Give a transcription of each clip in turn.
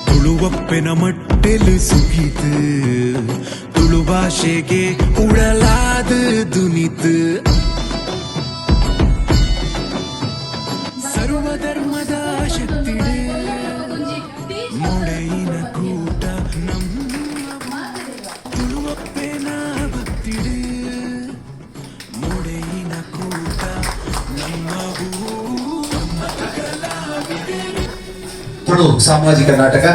ತುಳುವಪ್ಪೆನ ಮಟ್ಟೆಲು ಸುಗೀತು, ತುಳು ಭಾಷೆಗೆ ಉಡಲಾದ ದುನಿತು. ಸರ್ವಧರ್ಮದ ಶಕ್ತಿಡು ಮೊಡೆಯಿನ ಕೂಟ ನಮ್ಮ. ತುಳುವಪ್ಪೆನ ಭಕ್ತಿಡು ಮೊಡೆಯಿನ ಕೂಟ ನಮ್ಮವು. ತುಳು ಸಾಮಾಜಿಕ ನಾಟಕ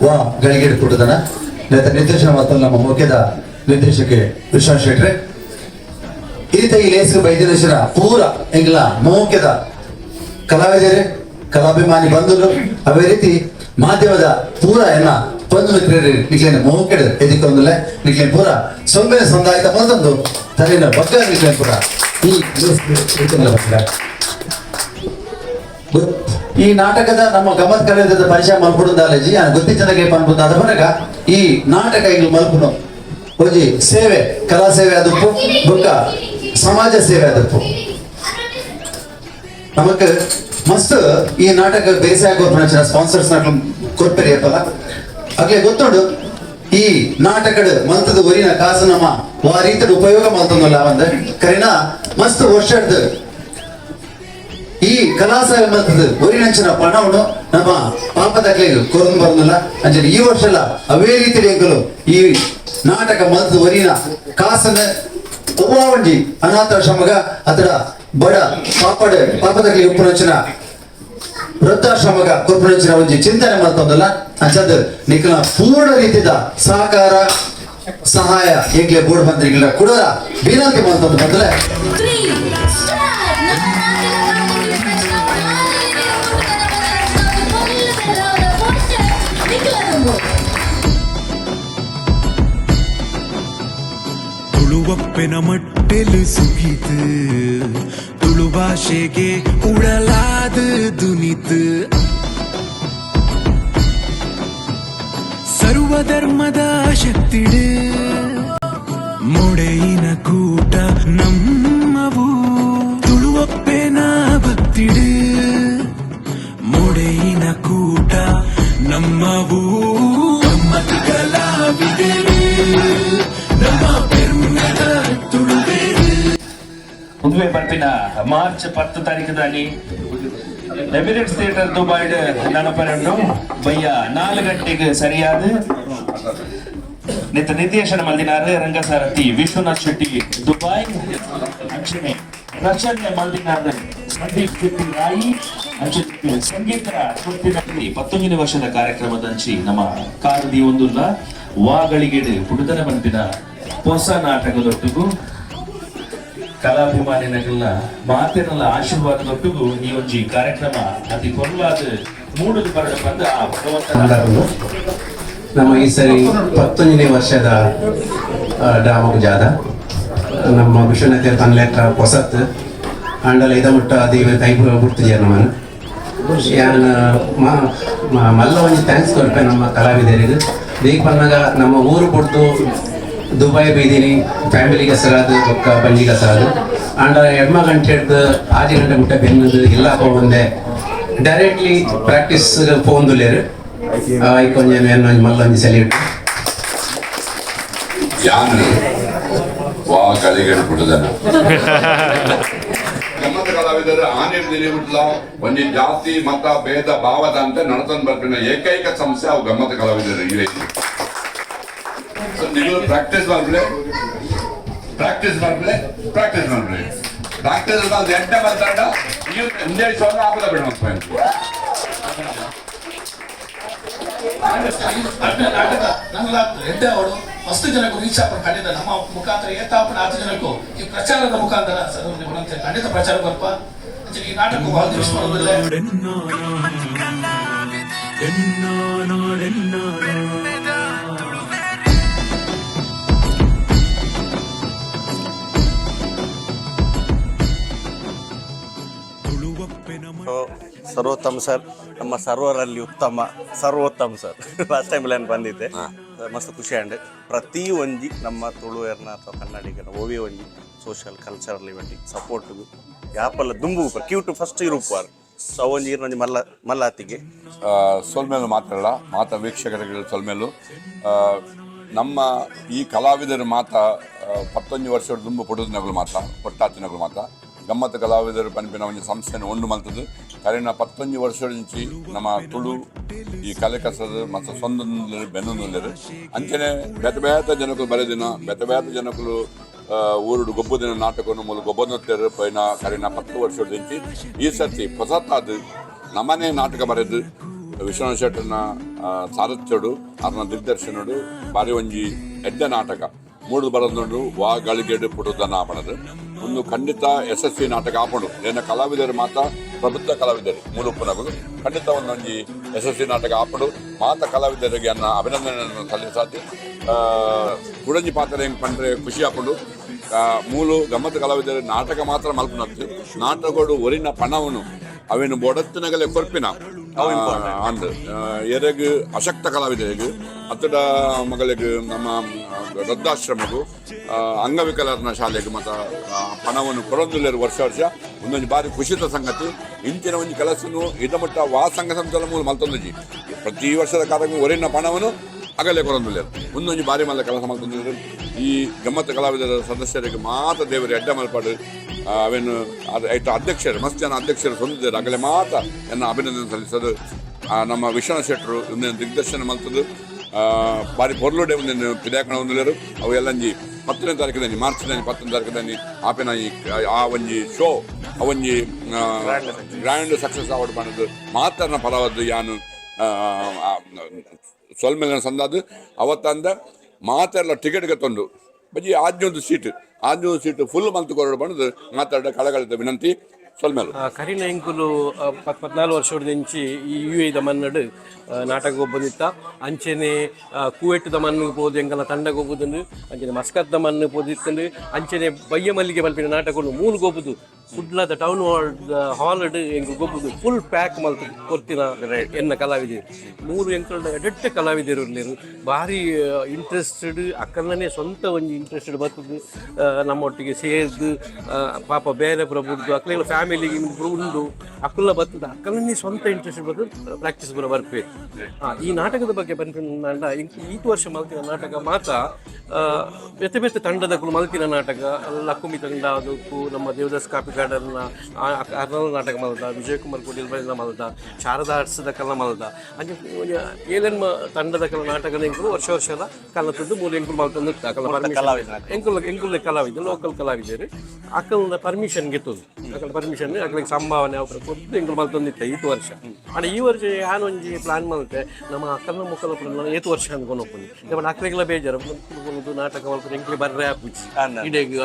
ವಾ ಗಳಿಗೆಡ್ ಪುಟ್ಟುದನ ನೇತ ನಿರ್ದೇಶನ ಮಾತ್ರ ನಮ್ಮ ಮುಖ್ಯದ ನಿರ್ದೇಶಕ ವಿಶ್ವಾಸ್ ಶೆಟ್ರೆ. ಈತ ಈ ಲೇಸ್ ಬೈದಿನೇಶ್ವರ ಪೂರ ಎಂಗ್ಲ ಮೋಕ್ಯದ ಕಲಾವಿದರೆ, ಕಲಾಭಿಮಾನಿ ಬಂಧುಲು, ಅವೇ ರೀತಿ ಮಾಧ್ಯಮದ ಪೂರ ಎನ್ನ ಬಂಧು ಮಿತ್ರರು, ನಿಕ್ಲೇನ ಮೋಕೆಡ್ ಎದಿಕೊಂದುಲೆ. ನಿಕ್ಲೇನ್ ಪೂರ ಸೊಂಬೆ ಸಂದಾಯಿತ ಬಂದೊಂದು ತಲೆನ ಬಗ್ಗ ನಿಕ್ಲೇನ್ ಪೂರ ಈ ಲೇಸ್ ಎದಿಕೊಂದುಲೆ ಬಂದಿಲ್ಲ. ಈ ನಾಟಕದ ನಮ್ಮ ಗಮತ್ ಕಲಿಯೋದ ಪರಿಚಯ ಮಲ್ಪುಡುಂದಾಲೇಜಿ ಗೊತ್ತಿಚ್ಚನಗೆ ಪನ್ಪುಂದು. ಅದ ಪನಗ ಈ ನಾಟಕ ಇಂಗ್ಲು ಮಲ್ಪುನು ಒಂಜಿ ಸೇವೆ, ಕಲಾ ಸೇವೆ ಆದುಪ್ಪು, ಬೊಕ್ಕ ಸಮಾಜ ಸೇವೆ ಆದುಪ್ಪು. ನಮಕ್ ಮಸ್ತ್ ಈ ನಾಟಕ ಬೇಸಾಯ ಕೊರ್ಪುನ ಸ್ಪಾನ್ಸರ್ಸ್ ನಕ್ಲು ಕೊರ್ಪೆರಿ ಅಪ್ಪಲ. ಅಗ್ಲೆ ಗೊತ್ತುಂಡು, ಈ ನಾಟಕಡ್ ಮಲ್ತದ ಒರಿನ ಕಾಸು ನಮ್ಮ ವಾ ರೀತಿಡ್ ಉಪಯೋಗ ಮಲ್ತೊಂದುಲ್ಲ ಒಂದ್ ಕರಿನ ಮಸ್ತ್ ವರ್ಷಡ್ದು ಈ ಕಲಾಸೇವೆ ಮಲ್ತದ ಒರಿನಂಚಿನ ಪಣವನ್ನು ನಮ್ಮ ಪಾಪದಕ್ಲೆಗ್ ಕೊರೊಂದು ಬರೋದಿಲ್ಲ. ಅಂಚನೆ ಈ ವರ್ಷಲ ಅವೇ ರೀತಿ ಎಂಕುಲು ಈ ನಾಟಕ ಮಲ್ತದ ಒರಿನ ಕಾಸನ್ನ ಒವ್ವಾ ಒಂಜಿ ಅನಾಥಾಶ್ರಮಗ ಅತಡ ಬಡ ಪಾಪಡ್ ಪಾಪದಕ್ಲೆಗ್ ಉಪ್ಪುನಂಚಿನ ವೃದ್ಧಾಶ್ರಮಗ ಕೊರ್ಪುನಂಚಿನ ಒಂಜಿ ಚಿಂತನೆ ಮಲ್ತೊಂದುಲ್ಲ. ಅಂಚಂದ್ ನಿಕ್ಲ ಪೂರ್ಣ ರೀತಿದ ಸಹಕಾರ ಸಹಾಯ ಎಂಕ್ಲೆ ಬೋರ್ಡ್ ಬಂದ್ರಿಗಳ ಕುಡರ ವಿನಂತಿ ಮಲ್ತೊಂದು ಬಂದ್ರೆ. Three, start! ನಮ್ಮ ತುಳುವಪ್ಪೆನ ಮಟ್ಟೆಲು ಸುಗೀತು, ತುಳು ಭಾಷೆಗೆ ಉಡಲಾದ ದುನಿತು. ಸರ್ವಧರ್ಮದ ಶಕ್ತಿಡು ಮೊಡೆಯಿನ ಕೂಟ ನಮ್ಮವು. ತುಳುವಪ್ಪೆನ ಭಕ್ತಿಡು ಮೊಡೆಯಿನ ಕೂಟ ನಮ್ಮವು. ಗಮ್ಮತ್ ಕಲಾವಿದರು, ನಮ್ಮ ಪೆರ್ಮೆದ ತುಳುವೇರು. ಉಂದುವೆ ಬರ್ಪಿನ ಮಾರ್ಚ್ 10 ತಾರೀಕು ಎಮಿರೇಟ್ಸ್ ಥಿಯೇಟರ್ ದುಬೈಡ್ ನಡಪರೆಂಡು ಬಯ್ಯ 4 ಗಂಟೆಗೆ ಸರಿಯಾದ. ನಿತ ನಿರ್ದೇಶನ ಮಲ್ದಿನಾರ್ ರಂಗಸಾರಥಿ ವಿಶ್ವನಾಥ್ ಶೆಟ್ಟಿ ದುಬೈ. ಅಂಚನೆ ರಚನೆ ಮಲ್ದಿನಾರ್ ಸಂದೀಪ್ ಶೆಟ್ಟಿ ರಾಯಿ. ಅಂಚನೆ ಸಂಗೀತ ಕೊಟ್ಟಿನಲ್ಲಿ 19ನೇ ವರ್ಷದ ಕಾರ್ಯಕ್ರಮದಂಚಿ ನಮ್ಮ ಕಾರದಿ ಒಂದುಲ್ಲ ವಾಗಳಿಗೆಡು ಪುಡುದನ ಬಂಪಿನ ಹೊಸ ನಾಟಕದೊಟ್ಟಿಗೂ ಕಲಾಭಿಮಾನಿನಗಲ್ನ ಮಾತಿನಲ್ಲ ಆಶೀರ್ವಾದದೊಟ್ಟಿಗೂ ಈ ಒಂಜಿ ಕಾರ್ಯಕ್ರಮ ಅತಿ ಕೊಲ್ಲಾದ ಮೂಡುದು ಬರಡ ಬಂದ ಆ ಭಗವಂತನ ನಮ್ಮ ಈ ಸರಿ 19ನೇ ವರ್ಷದ ಡ್ರಾಮಾ ಜಾದ ನಮ್ಮ ವಿಶ್ವನಾಥ ತನ್ಲೆಕ್ಕ ಹೊಸತ್ ಆಂಡಲ ಇದ ಮುಟ್ಟ ದೇವ ಕೈ ಗುರ್ತಿದ್ಯ ನಮ್ಮನ್ನು. ಯಾನ್ ಮಲ್ಲ ಒಂಜಿ thanks ಕೊರ್ಪೆ ನಮ್ಮ ಕಲಾವಿದರಿಗೆ. ದೇಗ್ ಪನ್ನಗ ನಮ್ಮ ಊರು ಕೊಡ್ತು ದುಬೈ ಬೈದೀನಿ, ಫ್ಯಾಮಿಲಿಗೆ ಸರಾದು, ಬೊಕ್ಕ ಬಂಜಿಗೆ ಸರಾದು. ಆಂಡ ಎಡ್ಮ ಗಂಟೆ ಹಿಡ್ದು 6 ಗಂಟೆ ಮುಟ್ಟ ಬೆನ್ನದು ಇಲ್ಲ ಬಂದೆ ಡೈರೆಕ್ಟ್ಲಿ ಪ್ರಾಕ್ಟೀಸ್ ಪೋಂದುಲೇರು ಐಕೊಂಜ ಒಂಜಿ ಮಲ್ಲ ಒಂಜಿ ಸೆಲ್ಯೂಟ್. ಯಾನ್ ವಾ ಗಳಿಗೆಡ್ ಪುಟ್ಟುದನ ಗಮ್ಮತ್ ಕಲಾವಿದರು ಆನೆ ದಿನ ಒಂಜಿ ಜಾತಿ ಮತ ಭೇದ ಭಾವದ ಅಂತ ನಡತಂದು ಬರ್ಪಿನ ಏಕೈಕ ಸಂಸ್ಥೆ ಅವು ಗಮ್ಮತ್ ಕಲಾವಿದರು. ಈ ನೀವು ಪ್ರಾಕ್ಟೀಸ್ ಮಾಡ್ಬಿಡಿ, ಪ್ರಾಕ್ಟೀಸ್ ಮಾಡ್ಬಿಡಿ, ಪ್ರಾಕ್ಟೀಸ್ ಮಾಡ್ಬಿಡಿ. ಪ್ರಾಕ್ಟೀಸ್ ಅದು ಎಡ್ಡೆ ಬಂತಾಂಡ ನೀವು ಇಂದೇ ಸೊನ್ನೆ ಆಪದ ಬಿಡ. ನಾಟಕ ನನ್ನ ಎಡ್ಡೆ ಅವಳು ಮಸ್ತ್ ಜನಕ್ಕೂ ರೀಚ್ ಆಪಣ ಖಂಡಿತ ನಮ್ಮ ಮುಖಾಂತರ ಏತಾಪಣ ಆತು ಜನಕ್ಕೂ ಈ ಪ್ರಚಾರದ ಮುಖಾಂತರ ಸರ್ ಖಂಡಿತ ಪ್ರಚಾರ ಬರ್ಪ. ಈ ನಾಟಕ ಬಹಳ ಯೂಸ್ ಮಾಡೋದಿಲ್ಲ. ಸರ್ವೋತ್ತಮ್ ಸರ್ ನಮ್ಮ ಸರ್ವರಲ್ಲಿ ಉತ್ತಮ ಸರ್ವೋತ್ತಮ್ ಸರ್. ಲಾಸ್ಟ್ ಟೈಮ್ ನಾನು ಬಂದಿದ್ದೆ, ಮಸ್ತ್ ಖುಷಿ ಆಂಡ್. ಪ್ರತಿ ಒಂಜಿ ನಮ್ಮ ತುಳುವೆರ್ನ ಅಥವಾ ಕನ್ನಡಿಗರ ಓವಿ ಒಂಜಿ ಸೋಷಿಯಲ್ ಕಲ್ಚರಲ್ ಇವೆಂಟ್ ಸಪೋರ್ಟ್ ಯಾಪಲ್ಲ ದುಂಬು ಕ್ಯೂಟ್ ಫಸ್ಟ್ ಇರುಪಾರ್. ಸೊ ಅವೊಂಜಿ ಇರ್ನೊಂಜಿ ಮಲ್ಲ ಮಲ್ಲಾತಿಗೆ. ಸೊಲ್ಮೆಲು ಮಾತ್ರಲ್ಲ, ಮಾತ ವೀಕ್ಷಕರಿಗೆ ಸೊಲ್ಮೆಲು. ನಮ್ಮ ಈ ಕಲಾವಿದರು ಮಾತ 11 ವರ್ಷ ದುಂಬು ಪುಡುದಿನಗಳು ಮಾತ ಒಟ್ಟಾತಿನಗಳು ಮಾತ ಗಮ್ಮತ್ ಕಲಾವಿದರು ಪನ್ಪಿನ ಒಂಜಿ ಸಂಸ್ಥೆನ ಉಂಡು ಮಲ್ತದ್ದು. ಕರಿನ 11 ವರ್ಷದಿಂಚಿ ನಮ್ಮ ತುಳು ಈ ಕಲೆ ಕಸದ ಮತ್ತು ಸ್ವಂತ ಬೆನ್ನುಲ್ಲೆರು. ಅಂಚನೆ ಬೇತೆ ಬೇತೆ ಜನಕುಲು ಬರೆದಿನ, ಬೇತೆ ಬೇತೆ ಜನಕುಲು ಊರುಡು ಗೊಬ್ಬುದಿನ ನಾಟಕನು ಮೂಲು ಗೊಬ್ಬನೊತ್ತೆರು ಪೈನ ಕರಿನ 10 ವರ್ಷದಿಂಚಿ. ಈ ಸರ್ತಿ ಹೊಸತಾದ ನಮ್ಮನೆ ನಾಟಕ ಬರೆದು ವಿಶ್ವನಾಥ ಶೆಟ್ಟರ್ನ ಸಾರಥ್ಯಡು, ಅರ್ನ ದಿಗ್ದರ್ಶನಡು ಬಾರಿ ಒಂಜಿ ಎಡ್ಡೆ ನಾಟಕ ಮೂಡು ಬರೋದುಂಡು. ವಾ ಗಳಿಗೆಡು ಪುಡುದನ ಆಪಣದು ಒಂದು ಖಂಡಿತ ಯಶಸ್ವಿ ನಾಟಕ ಆಪಣು. ಏನ ಕಲಾವಿದರು ಮಾತ ಪ್ರಬುದ್ಧ ಕಲಾವಿದರು ಮೂಲುಪ್ಪುನಗುಲು. ಖಂಡಿತ ಒಂದೊಂಜಿ ಯಶಸ್ವಿ ನಾಟಕ ಆಪಡು. ಮಾತ ಕಲಾವಿದರಿಗೆ ಅನ್ನ ಅಭಿನಂದನೆಯನ್ನು ಸಲ್ಲಿಸಾತಿ ಕುಡಂಜಿ ಪಾತ್ರ ಹೆಂಗ್ ಪಂಡ್ರೆ ಖುಷಿ ಆಪುಂಡು. ಮೂಲು ಗಮ್ಮತ್ ಕಲಾವಿದರು ನಾಟಕ ಮಾತ್ರ ಮಲ್ಪುನತ್ತು, ನಾಟಕಡು ಒರಿನ ಪಣವನು ಅವೇನು ಬೊಡತ್ತಿನಗಲೆ ಕೊರ್ಪಿನ ಅಂದ್ ಎರೆಗ್ ಅಶಕ್ತ ಕಲಾವಿದರಿಗೆ ಅತ್ತಡ ಮಗಳಿಗೆ ನಮ್ಮ ವೃದ್ಧಾಶ್ರಮಗೂ ಅಂಗವಿಕಲರನ ಶಾಲೆಗೆ ಮತ್ತ ಪಣವನ್ನು ಕೊಡೊಂದುಲ್ಲೇರು ವರ್ಷ ವರ್ಷ. ಒಂದೊಂದು ಬಾರಿ ಖುಷಿತ ಸಂಗತಿ. ಇಂಚಿನ ಒಂಜಿ ಕೆಲಸನು ಇದಮಟ್ಟ ವಾ ಸಂಘ ಸಂಸ್ಥೆ ಮೂಲ ಮಲ್ತೊಂದುಜಿ. ಪ್ರತಿ ವರ್ಷದ ಕಾರ್ಯಕ್ರಮ ಒರಿನ ಪಣವನ್ನು ಅಗಲೆ ಕೊರೊಂದುಲ್ಲೇರು. ಒಂದೊಂದು ಬಾರಿ ಮಲ್ಲ ಕೆಲಸ ಮಲ್ತೊಂದುಲ್ಲೇರು. ಈ ಗಮ್ಮತ್ ಕಲಾವಿದರ ಸದಸ್ಯರಿಗೆ ಮಾತ ದೇವರು ಎಡ್ಡ ಮಲ್ಪಾಡು. ಅವೇನು ಐತ ಅಧ್ಯಕ್ಷರು, ಮಸ್ತ್ ಜನ ಅಧ್ಯಕ್ಷರು ಸೊಂದಿದ್ದಾರೆ. ಅಗಲೆ ಮಾತ ಎನ್ನ ಅಭಿನಂದನೆ ಸಲ್ಲಿಸೋದು. ನಮ್ಮ ವಿಶ್ವನಾಥ್ ಶೆಟ್ಟರು ಒಂದೇನು ದಿಗ್ದರ್ಶನ ಮಲ್ತದ್ದು. ಬಾರಿ ಪೊರ್ಲುಡೆ ಒಂದೇನು ಪಿದಾಕಣ ಒಂದುಲೇರು. ಅವು ಎಲ್ಲಂಜಿ 10ನೇ ತಾರೀಕಿದಂಜಿ, ಮಾರ್ಚ್ದಂಜಿ 10ನೇ ತಾರೀಕಿದಂಜಿ ಆಪಿನ ಈ ಆ ಒಂಜಿ ಶೋ ಅವೊಂಜಿ ಗ್ರ್ಯಾಂಡ್ ಸಕ್ಸಸ್ ಆವಡ್ ಪಂಡದು ಮಾತರ್ನ ಪರವದ್ದು ಯಾನು ಸೊಲ್ಮೆಲಿನ ಸಂದಾದು. ಅವತ್ತಂದ ಮಾತೆಲ್ಲ ಟಿಕೆಟ್ ತಂದು ಬಜ್ಜಿ ಆಜ್ಞೊಂದು ಸೀಟ್, ಆಜ್ಞೊಂದು ಸೀಟ್ ಫುಲ್ ಮಲ್ತು ಕೊರಡು ಬಂದು ಮಾತಾಡ ಕಳಕಳಿತ ವಿನಂತಿ. ಸೊಲ್ಮೆಲು. ಕರಿನ ಎಂಕುಲು 14 ವರ್ಷದಿಂಚಿ ಈ ಯು ಎ ಮನ್ನಡು ನಾಟಕ ಗೊಬ್ಬಂದಿತ್ತ. ಅಂಚೆನೆ ಕುವೆಟ್ಟದ ಮಣ್ಣು ಪೋದು ಎಂಕಲ್ನ ತಂಡ ಗೊಬ್ಬುದುಂಡು. ಅಂಚೆನೆ ಮಸ್ಕತ್ದ ಮಣ್ಣು ಪೋದಿತ್ತಂಡು. ಅಂಚೆನೆ ಬಯ್ಯ ಮಲ್ಲಿಗೆ ಪನ್ಪಿನ ನಾಟಕನು ಮೂಲು ಗೊಬ್ಬುದು. ಕುಡ್ಲದ ಟೌನ್ ಹಾಲ್ ಹಾಲ್ ಎಂಕು ಗೊಬ್ಬುದು ಫುಲ್ ಪ್ಯಾಕ್ ಮಲ್ತ್ ಕೊರ್ತಿನ ಎನ್ನ ಕಲಾವಿದರು ಮೂರು. ಎಂಕಲ್ನ ಎಡೆಟ್ಟೆ ಕಲಾವಿದರು ಉಲ್ಲೆರ್. ಭಾರಿ ಇಂಟ್ರೆಸ್ಟೆಡ್. ಅಕ್ಕಲ್ನೇ ಸ್ವಂತ ಒಂಜಿ ಇಂಟ್ರೆಸ್ಟೆಡ್ ಬರ್ತದೆ ನಮ್ಮೊಟ್ಟಿಗೆ ಸೇರ್ದು. ಪಾಪ ಬೇರೆ ಪೂರ ಬುಡ್ದು ಅಕ್ಲೆಗಳ ಫ್ಯಾಮಿಲಿಗೆ ಉಂಡು ಅಕ್ಕುಲ್ಲ ಬರ್ತದೆ. ಅಕ್ಕಲನ್ನೇ ಸ್ವಂತ ಇಂಟ್ರೆಸ್ಟ್ ಬರ್ತದೆ, ಪ್ರಾಕ್ಟೀಸ್ ಪೂರ ಬರ್ಪೇರು. ಈ ನಾಟಕದ ಬಗ್ಗೆ ಪನ್ಪಿನ ಈತ್ ವರ್ಷ ಮಲ್ತಿನ ನಾಟಕ ಮಾತ ಬೇತೆ ಬೇತೆ ತಂಡದಕುಲು ಮಲ್ತಿನ ನಾಟಕ. ಲಕ್ಕುಮಿ ತಂಡ ಅದಕ್ಕೂ ನಮ್ಮ ದೇವದಾಸ್ ಕಾಪಿಕಾಡರ್ನ ಅರ್ನಲ್ ನಾಟಕ ಮಲ್ದ, ವಿಜಯಕುಮಾರ್ ಕೋಟಿಲ್ ಬೈಲ ಮಲ್ದ, ಶಾರದಾ ಆರ್ಟ್ಸ್ದಕಲ್ಲ ಮಲ್ದ. ಅಂಚ ಒಂಜಿ ಏಳೆನ್ಮ ತಂಡದಕಲ ನಾಟಕ ಎಂಕುಲು ವರ್ಷ ವರ್ಷ ಎಲ್ಲ ಕಲತದ್ದು ಮೂರು ಎಂಕುಲು ಮಲ್ತೊಂದು ಅಕಲ್ನ ಪರ್ಮಿಷನ್. ಎಂಕುಲು ಎಂಕುಲ್ನ ಕಲಾವಿದ, ಲೋಕಲ್ ಕಲಾವಿದರು. ಅಕಲ್ನ ಪರ್ಮಿಷನ್ ಗೆತ್ತದು, ಅಕಲ್ನ ಪರ್ಮಿಷನ್, ಅಕಲಿಗೆ ಸಂಭಾವನೆ ಅವರ ಕೊದ್ದು ಎಂಕುಲು ಮಲ್ತೊಂದಿತ್ತ ಈತ್ ವರ್ಷ. ಆಂಡ ಈ ವರ್ಷ ಯಾನ್ ಒಂಜಿ ಪ್ಲಾನ್ ಮಲ್ತೆ, ನಮ್ಮ ಅಕ್ಕನ ಮುಕ್ಕಲ ಏತ್ ವರ್ಷ ಅಂದ್ಕೊಂಡು ಹೋಗ್ಬೋದು. ಅಕ್ಲೆಗೆಲ್ಲ ಬೇಜಾರು, ಮುಕ್ಕಲು ನಾಟಕ ಮಲ್ಪುನ ಎಂಕ್ಲೆ ಬರ್ರೆ ಆಪುಜಿ ಇಡೆಗ್.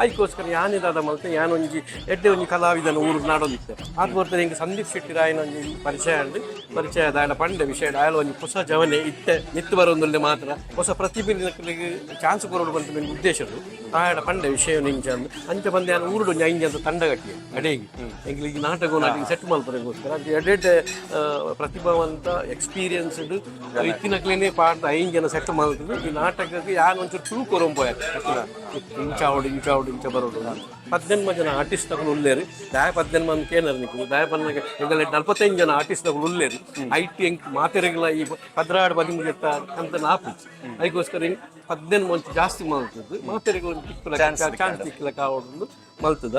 ಐಕೋಸ್ಕರ ಯಾನ್ ದಾದ ಮಲ್ತೆ, ಯಾನ್ ಒಂಜಿ ಎಡ್ಡೆ ಒಂಜಿ ಕಲಾವಿದನ ಊರು ನಾಡೊಂದಿತ್ತೆ. ಆತ್ ಬರ್ತದೆ ಎಂಕ್ ಸಂದೀಪ್ ಶೆಟ್ಟಿ ರಾಯನ ಒಂಜಿ ಪರಿಚಯ ಅಂಡ್ ಪರಿಚಯ ದಾಯನ ಪಂಡೆ ವಿಷಯ. ಆಯಲ ಒಂಜಿ ಹೊಸ ಜವನೆ ಇತ್ತೆ ನಿತ್ತು ಬರೋಂದುಲ್ಲೆ ಮಾತ್ರ ಹೊಸ ಪ್ರತಿಭೆಗಳಿಗೆ ಚಾನ್ಸ್ ಕೊರೊಡು ಪನ್ಪಿನ ಉದ್ದೇಶ. ಆಯಡ ಪಂಡೆ ವಿಷಯ ನಿಂಚ ಅಂದ್. ಅಂಚ ಬಂದೆ ಯಾನ್ ಊರುಡು ಒಂಜಿ ಐಂಜ ಅಂತ ತಂಡ ಕಟ್ಟಿಯೆ ಅಡೇಗಿ ಎಂಕ್ಲಿಗೆ ನಾಟಕ ನಾಟಕ ಸೆಟ್ ಮಲ್ಪರೆಗೋಸ್ಕರ. ಅಂಚ ಎಡ್ಡೆಡ್ಡೆ ಪ್ರತಿಭಾವಂತ ಎಕ್ಸ್ಪೀರಿಯನ್ಸ್ಡ್ ಇತ್ತಿನಕ್ಲೇನೆ ಪಾಡ್ದ ಐನ್ ಜನ ಸೆಟ್ ಮಲ್ತದೆ. ಈ ನಾಟಕಕ್ಕೆ ಯಾನ್ ಒಂಚೂರು ಕ್ಲೂ ಕೊರೊಂಪೋಯ, ಇಂಚಾವಡು ಇಂಚಾವಡು ಇಂಚ ಬರೋಡು. 18 ಜನ ಆರ್ಟಿಸ್ಟ್ ತಗೊಂಡು ಉಲ್ಲೇರು. ದಾಯ 18 ಮಂದಿ ಕೇನರ್ ನಿಕ್ಕು ದಾಯ ಪನ್ನಗ ಎಂಗಲ 45 ಜನ ಆರ್ಟಿಸ್ಟ್ ತಗೊಂಡು ಉಲ್ಲೇರು. IT ಎಂಕ್ ಮಾತೆರೆಗ್ಲ ಈ 12 13 ಎತ್ತ ಅಂತ ನಾಪುಜಿ. ಅದಕ್ಕೋಸ್ಕರ ಎಂಕ್ 18 ಮಂದಿ ಜಾಸ್ತಿ ಮಲ್ತದ್ದು ಮಾತೆರೆಗ್ ಒಂದು ತಿಕ್ಕುಲ ಚಾನ್ಸ್ ತಿಕ್ಕಲ ಕಾವೊಂದು ಮಲ್ತದ.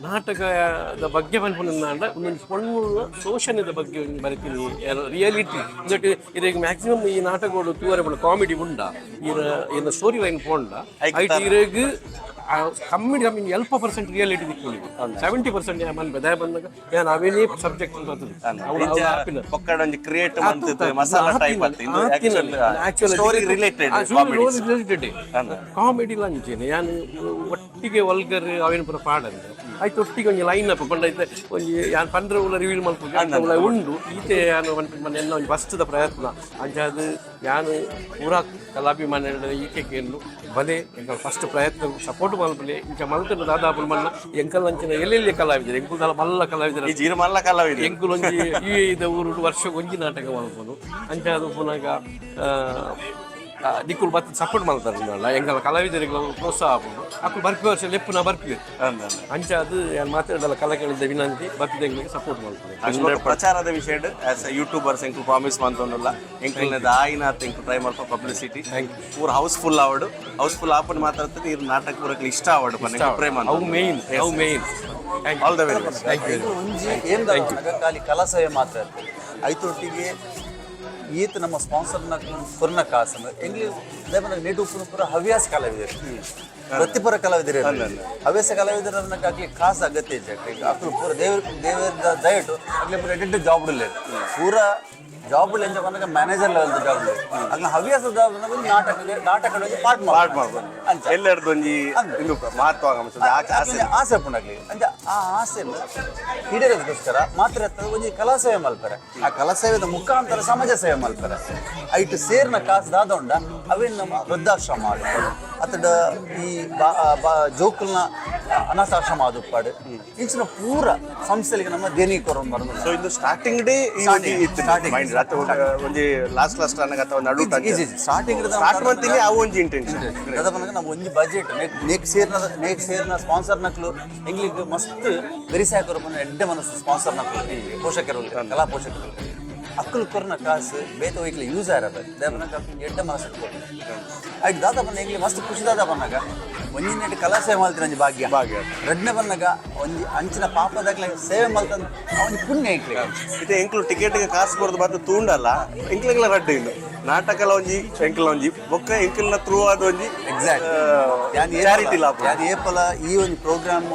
ನಾಟಕದ ಬಗ್ಗೆ ಪನ್ಪುನಂದಾಂಡ ಒಂದೊಂದು ಪೊಣ್ಣುನ ಶೋಷಣೆದ ಬಗ್ಗೆ ಒಂಜಿ ಬರೆತಿನಿ ರಿಯಾಲಿಟಿ. ಇಂದೆಟ್ ಇರೆಗ್ ಮ್ಯಾಕ್ಸಿಮಮ್ ಈ ನಾಟಕಗಳು ತೂವರೆ ಪಂಡ ಕಾಮಿಡಿ ಉಂಡ ಈರ ಈರ್ನ ಸ್ಟೋರಿ ಲೈನ್ ಪೋಂಡ ಐಟ್ ಇರೆಗ್ ಕಮ್ಮಿ ಕಮ್ಮಿ ಎಲ್ಪ ಪರ್ಸೆಂಟ್ ರಿಯಾಲಿಟಿ ತಿಕ್ಕುಂಡು. 70% ಮನ್ಪೆ ದಾಯ ಬಂದಾಗ ಯಾನ್ ಅವೇನೇ ಸಬ್ಜೆಕ್ಟ್ ಅಂತ ಬರ್ತದೆ. ಪೊಕ್ಕಡ ಒಂಜಿ ಕ್ರಿಯೇಟ್ ಮಂತದ್ದು ಮಸಾಲಾ ಟೈಪ್ ಅತ್ತ ಇಂದು. Actual story related. Related comedy ಲಂಚೇನೆ ಯಾನ್ ಒಟ್ಟಿಗೆ ವಲ್ಗರ್ ಅವೇನು ಪೂರ ಪಾಡಂದೆ. ಐತ ಒಟ್ಟಿಗೆ ಒಂಜಿ ಲೈನ್ ಅಪ್ ಪಂಡ ಇತ್ತೆ ಒಂಜಿ ಯಾನ್ ಪಂಡ್ರೆ ಉಲ್ಲ ರಿವೀಲ್ ಮಲ್ಪುಜಿ ಉಲ್ಲ ಉಂಡು. ಈತೆ ಯಾನ್ ಪನ್ಪಿನ ಎನ್ನ ಒಂಜಿ ಫಸ್ಟ್ದ ಪ್ರಯತ್ನ. ಅಂಚಾದ್ ಯಾನ್ ಪೂರಾ ಕಲಾಭಿಮಾನಿಗಳ ಈಕೆ ಕೇಂದು ಬಲೆ ಎಂಕಲ್ ಫಸ್ಟ್ ಪ್ರಯತ್ನ ಸಪೋರ್ಟ್ ಮಲ್ಪಲೆ. ಇಂಚ ಮಲ್ತುಂಡ ದಾದಾಪುಂಡು ಮಲ್ಲ ಎಂಕಲ್ ಅಂಚಿನ ಎಲ್ಲೆಲ್ಲಿ ಕಲಾವಿದರು, ಎಂಕುಲ್ ದಾಲ ಮಲ್ಲ ಕಲಾವಿದರು. ಈ ಜೀರ ಮಲ್ಲ ಕಲಾವಿದ. ಎಂಕುಲು ಒಂಜಿ ಯುಎಇದ ಊರುಡು ವರ್ಷ ಒಂಜಿ ನಾಟಕ ಮಲ್ಪುನು. ಅಂಚಾದ್ ಉಪ್ಪುನಗ ನಿಕುಲು ಬತ್ತ್ ಸಪೋರ್ಟ್ ಮಲ್ತಾರಲ್ಲ, ಎಂಕಲ್ ಕಲಾವಿದರಿಗೆ ಪ್ರೋತ್ಸಾಹ ಆಪುಂಡು. ಅಕುಲು ಬರ್ಪಿ ವರ್ಷ ಲೆಪ್ಪುನ ಬರ್ಪಿ. ಅಂಚಾದ್ ಯಾನ್ ಮಾತಾಡಲ್ಲ, ಕಲಾಕಳಿದ ವಿನಂತಿ, ಬತ್ತಿದ ಎಂಕ್ಲೆಗ್ ಸಪೋರ್ಟ್ ಮಲ್ಪುಲೆ. ಪ್ರಚಾರದ ವಿಷಯ ಆಸ್ ಯೂಟ್ಯೂಬರ್ಸ್ ಎಂಕುಲು ಪ್ರಾಮಿಸ್ ಮಂತೊಂದುಲ್ಲ. ಎಂಕುಲ್ನ ಆಯಿನಾತ್ ಎಂಕುಲು ಟ್ರೈ ಮಲ್ಪ ಪಬ್ಲಿಸಿಟಿ. ಪೂರ ಹೌಸ್ಫುಲ್ ಆವಡು, ಹೌಸ್ಫುಲ್ ಆಪನ್ ಮಾತಾಡ್ತದೆ. ಇರ್ ನಾಟಕ ಪೂರಕ್ಲೆ ಇಷ್ಟ ಆವಡು ಪನ್ನೆ ಪ್ರೇಮ. ಅವು ಮೇನ್, ಅವು main. All the very best. Thank you. ಒಂಜಿ ಏನ್ ಖಾಲಿ ಕಲಾ ಸೇವೆ ಮಾತ್ರ ಐತೊಟ್ಟಿಗೆ ಈತ ನಮ್ಮ ಸ್ಪಾನ್ಸರ್ನ ಕೊರ್ನ ಕಾಸನ್ನು ಎಂಗ್ಲಿ ನೆಟ್ ಉಪ್ಪುನ ಪೂರ ಹವ್ಯಾಸ ಕಲಾವಿದರು, ವೃತ್ತಿಪರ ಕಲಾವಿದರು. ಹವ್ಯಾಸ ಕಲಾವಿದರನ್ನ ಆಗ್ಲಿ ಕಾಸು ಅಗತ್ಯ ಇಜ್ಜಿ. ಅಕ್ಲು ಪೂರ ದೇವ್ರ ದೇವರ ದಯಟು ಅಗ್ಲಿ ಪೂರ ಎಡ್ಡೆಡ್ಡೆ ಜಾಬ್ ಇಲ್ಲ. ಪೂರ ಜಾಬ್ ಎಂತ ಪನ್ನಗ ಮ್ಯಾನೇಜರ್ ಲೆವೆಲ್ ಜಾಬ್. ಅಗ್ಲ ಹವ್ಯಾಸದ ಒಂಜಿ ನಾಟಕ ನಾಟಕ ಒಂಜಿ ಪಾರ್ಟ್ ಪಾರ್ಟ್ ಮಾಡ್ಬೋದು. ಅಂಚ ಎಲ್ಲರದ್ದು ಒಂಜಿ ಇಂದು ಮಹತ್ವಾಕಾಂಕ್ಷೆ, ಆಸೆ. ಆಸೆ ಆಸೆ ಉಪ್ಪುಂಡು ಅಂಚ ಆ ಆಸೆ ಈಡೇರೋದಕ್ಕೋಸ್ಕರ ಮಾತ್ರ ಒಂಜಿ ಕಲಾ ಸೇವೆ ಮಲ್ಪರೆ. ಆ ಕಲಾ ಸೇವೆದ ಮುಖಾಂತರ ಸಮಾಜ ಸೇವೆ ಮಲ್ಪರೆ. ಐಟ್ ಸೇರ್ನ ಕಾಸು ದಾದ ಉಂಡ ಅವೇನ್ ನಮ್ಮ ವೃದ್ಧಾಶ್ರಮ ಆದುಪ್ಪಡು, ಅತಡ ಈ ಜೋಕುಲ್ನ ಅನಾಥಾಶ್ರಮ ಆದುಪ್ಪಾಡು, ಇಂಚಿನ ಪೂರ ಸಂಸ್ಥೆಗೆ ನಮ್ಮ ದೇಣಿಗೆ ಕೊರೊಂದು ಬರೋದು. ಸೊ ಇದು ಸ್ಟಾರ್ಟಿಂಗ್ ಡೇ Starting, ಇತ್ತು starting. Mind ಒಂಜಿ ಲಾಸ್ಟ್ ಲಾಸ್ಟ್ ಅನ್ನಗ ಅಥವಾ ನಡು ಈಜಿ, ಸ್ಟಾರ್ಟಿಂಗ್ ಸ್ಟಾರ್ಟ್ ಮಂತಿಗೆ ಅವು ಒಂಜಿ ಇಂಟೆನ್ಷನ್. ದಾದ ಪನ್ನಗ ನಮ್ಮ ಒಂಜಿ ಬಜೆಟ್ ನೇಕ್ ಸೇರ್ನ ನೇಕ್ ಸೇರ್ನ ಸ್ಪಾನ್ಸರ್ ನಕ್ಲು ಎಂಗ್ಲಿಗ್ ಮಸ್ತ್ ಬೆರಿಸಾಯ ಕೊರಪುನ ಎಡ್ಡೆ ಮನಸ್ಸು ಸ್ಪಾನ್ಸರ್ ನಕ್ಲು, ಪೋಷಕರು, ಕಲಾ ಪೋಷಕರು. ಅಕ್ಕಲು ಕೊರ್ನ ಕಾಸು ಬೇತ ಒಯ್ಕ್ಲೆ ಯೂಸ್ ಆರಬ ದೇವನಕ ಎಡ್ಡೆ ಮನಸ್ಸು ಕೊರ್ನ. ಐಟ್ ದಾದ ಪನ್ನ ಎಂಗ್ಲಿ ಮಸ್ತ್ ಖುಷಿ. ದಾದ ಪನ್ನಗ ಒಂಜಿ ನೆಟ್ ಕಲಾ ಸೇವೆ ಮಲ್ತಿನ ಒಂಜಿ ಭಾಗ್ಯ. ಭಾಗ್ಯ. ರಡ್ನೆ ಪನ್ನಗ ಒಂಜಿ ಅಂಚಿನ ಪಾಪದಾಗ್ಲೆ ಸೇವೆ ಮಲ್ತಂದ್ ಒಂಜಿ ಪುಣ್ಯ ಎಂಕ್ಲೆ. ಇತ್ತೆ ಎಂಕ್ಲು ಟಿಕೆಟ್ ಕಾಸು ಕೊರ್ದು ಬತ್ತು ತೂಂಡಲ್ಲ, ಎಂಕ್ಲೆಗ್ಲ ರಡ್ಡು ಇನ್ನು ನಾಟಕಲ ಒಂಜಿ, ಎಂಕ್ಲ ಒಂಜಿ, ಬೊಕ್ಕ ಎಂಕ್ಲ್ನ ಥ್ರೂ ಆದ ಒಂಜಿ ಎಕ್ಸಾಕ್ಟ್ ಚಾರಿಟಿ ಲಾಭ. ಯಾನ್ ಏಪಲ ಈ ಒಂಜಿ ಪ್ರೋಗ್ರಾಮ್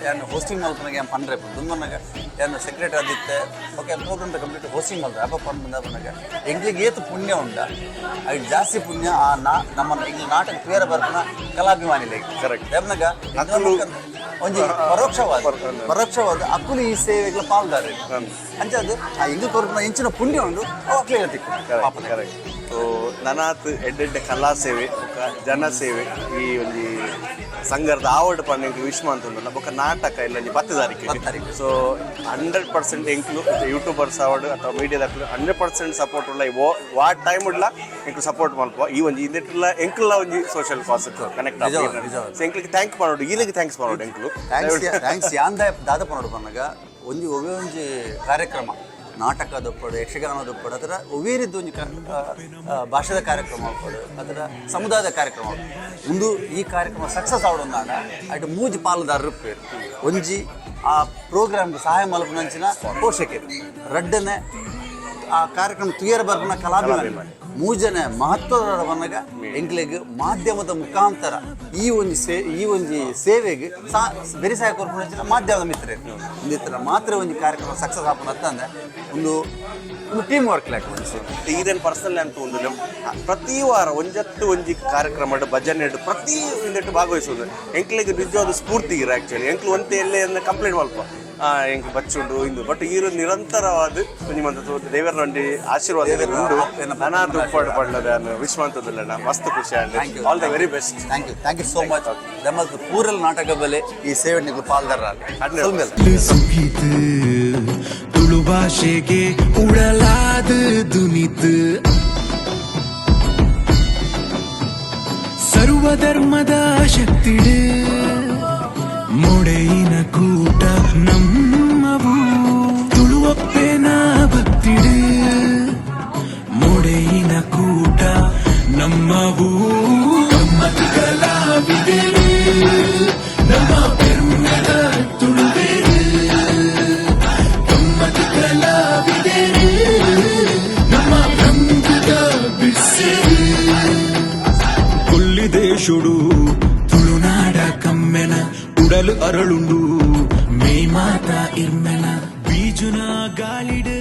ಯಾನ್ ಹೋಸ್ಟಿಂಗ್ ಮಲ್ಪನಾಗ ಯಾನ್ ಪನ್ರೆ ದುಂಬನಾಗ ಯಾನ್ ಸೆಕ್ರೆಟರಿ ಆದಿತ್ತೆ. ಓಕೆ, ಪ್ರೋಗ್ರಾಮ್ ಕಂಪ್ಲೀಟ್ ಹೋಸ್ಟಿಂಗ್ ಮಲ್ತ ಅಪ್ಪ ಪನ್ ಬಂದ ಪನ್ನಾಗ ಎಂಕ್ಲಿಗೆ ಏತ್ ಪುಣ್ಯ ಉಂಡ ಐಟ್ ಜಾಸ್ತಿ ಪುಣ್ಯ ಆ ನಾ ನಮ್ಮ ಎಂಕ್ಲಿ ನಾಟಕ ತೂಯರ ಬರ್ಪುನ ಕಲಾಭಿಮಾನಿಲೆಗ್. ದೇವನಾಗ ಒಂಜಿ ಪರೋಕ್ಷವಾದ ಪರೋಕ್ಷವಾದ ಅಕ್ಕುಲು ಈ ಸೇವೆಗಳ ಪಾಲ್ದಾರ. ಅಂಚಾದ್ ಆ ಎಂಕ್ ಕೊರ್ಪುನ ಇಂಚಿನ ಪುಣ್ಯ ಉಂಡು ಅವು ಅಕ್ಲೆಗ್ ತಿಕ್ಕು ಪಾಪದ. ಕರೆಕ್ಟ್. ಸೊ ನನಾತ್ ಎಡ್ಡೆಡ್ಡೆ ಕಲಾ ಸೇವೆ ಬೊಕ್ಕ ಜನ ಸೇವೆ ಈ ಒಂಜಿ ಸಂಘರ್ದ ಆವಡ್ ಪಂಡ ಎಂಕ್ಲು ವಿಶ್ ಮಂತೊಂದುಲ್ಲ. ಬೊಕ್ಕ ನಾಟಕ ಇಲ್ಲ ಒಂಜಿ 10 ತಾರೀಕು. 10 ತಾರೀಕು. ಸೊ 100% ಎಂಕ್ಲು ಯೂಟ್ಯೂಬರ್ಸ್ ಆವಡ್ ಅಥವಾ ಮೀಡಿಯಾದಕ್ಲು 100% ಸಪೋರ್ಟ್ ಉಲ್ಲ. ಈ ವಾ ಟೈಮ್ ಉಡ್ಲ ಎಂಕ್ಲು ಸಪೋರ್ಟ್ ಮಲ್ಪ. ಈ ಒಂಜಿ ಇಂದೆಟ್ಲ ಎಂಕ್ಲ ಒಂಜಿ ಸೋಷಿಯಲ್ ಕಾಸ್ ಕನೆಕ್ಟ್. ನಿಜವಾದ. ಸೊ ಎಂಕ್ಲಿಗೆ thank ಮಾಡೋಡು, ಈಲಿಗೆ thanks ಮಾಡೋಡು ಎಂಕ್ಲು. Thanks thanks. ಯಾಂದ ದಾದ ಪನೋಡು ಪನ್ನಗ ಒಂಜಿ ಒವ್ವೇ ಒಂಜಿ ಕಾರ್ಯಕ್ರಮ, ನಾಟಕ ದೊಪ್ಪಡು, ಯಕ್ಷಗಾನ ದೊಪ್ಪಡು, ಅದರ ಒವ್ವೇ ರೀತಿ ಒಂಜಿ ಭಾಷೆದ ಕಾರ್ಯಕ್ರಮ ಉಪ್ಪಡು, ಅದರ ಸಮುದಾಯದ ಕಾರ್ಯಕ್ರಮ ಉಪ್ಪಡು. ಒಂದು ಈ ಕಾರ್ಯಕ್ರಮ ಸಕ್ಸಸ್ ಆವಡೊಂದಾಂಡ ಅಟ್ ಮೂಜಿ ಪಾಲುದಾರರು ಉಪ್ಪೇರು. ಒಂಜಿ ಆ ಪ್ರೋಗ್ರಾಮ್ಗೆ ಸಹಾಯ ಮಲ್ಪುನಂಚಿನ ಪೋಷಕರು, ರಡ್ಡನೆ ಆ ಕಾರ್ಯಕ್ರಮ ತುಯರ ಬರ್ಪುನ ಕಲಾಭಿಮಾನಿ, ಮೂಜನೆ ಮಹತ್ವದ ಬನ್ನಗ ಎಂಕ್ಲೆಗ್ ಮಾಧ್ಯಮದ ಮುಖಾಂತರ ಈ ಒಂಜಿ ಸೇವೆಗೆ ಸಾ ಬೆರಿಸಾಯ ಕೊರ್ಪುನಂಚಿನ ಮಾಧ್ಯಮದ ಮಿತ್ರರು. ಇಂದಿತ್ತರ ಮಾತ್ರ ಒಂಜಿ ಕಾರ್ಯಕ್ರಮ ಸಕ್ಸಸ್ ಆಪುನ ಅತ್ತಂದೆ ಒಂದು ಒಂದು ಟೀಮ್ ವರ್ಕ್ ಲೆಕ್ಕ ಒಂಜಿ ಸೇವೆ. ಈರೇನ್ ಪರ್ಸನಲ್ ಅಂತ ಒಂದು ಪ್ರತಿ ವಾರ ಒಂಜತ್ತು ಒಂಜಿ ಕಾರ್ಯಕ್ರಮ ಭಜನೆ ಪ್ರತಿ ಇಂದೆಟ್ಟು ಭಾಗವಹಿಸೋದು ಎಂಕ್ಲೆಗ್ ನಿಜವಾದ ಸ್ಫೂರ್ತಿ ಇರ. ಆಕ್ಚುಲಿ ಎಂಕ್ಲು ಒಂತೆ ಎಲ್ಲೇ ಕಂಪ್ಲೇಂಟ್ ಮಲ್ಪ ಎಂಕ್ ಬಚ್ಚುಂಡು ಇಂದು, ಬಟ್ ಈರು ನಿರಂತರವಾದ ಒಂಜಿ ಮಂತ ದೇವರ ಒಂಜಿ ಆಶೀರ್ವಾದ ಉಂಡು. ನಾನಾ ದುಪ್ಪಾಡು ಪಡ್ಲದ ವಿಶ್ವಾಂತದಲ್ಲ ಮಸ್ತ್ ಖುಷಿ Thank and you. All the very best. Thank you, thank you so much. ನಮ್ಮ ಪೂರಲ್ ನಾಟಕ ಬಲೆ ಈ ಸೇವೆ ನಿಕ್ಲು ಪಾಲ್ದಾರ. ಸುಗೀತು ತುಳು ಭಾಷೆಗೆ ಉಡಲಾದ ದುನಿತು ಸರ್ವಧರ್ಮದ ಶಕ್ತಿಡು ಮೊಡೆಯಿನ ಕೂಟ ನಮ್ಮವು ತುಳುವಪ್ಪೆನ ಭಕ್ತಿಡು ಮೊಡೆಯಿನ ಕೂಟ ನಮ್ಮವು ಗಮ್ಮತ್ ಕಲಾವಿದರು ನಮ್ಮ ಪೆರ್ಮೆದ ತುಳುವೇರು ಗಮ್ಮತ್ ಕಲಾವಿದರು ನಮ್ಮ ರಂಗದ ಬಿರ್ಸೆರು ಕೊಲ್ಲಿದೇಶುಡು ತುಳುನಾಡ ಕಮ್ಮೆನ ಉಡಲು ಅರಳುಂಡು ಮೇ ಮಾತ ಇರ್ಮೆನ ಬೀಜುನ ಗಾಳಿಡು.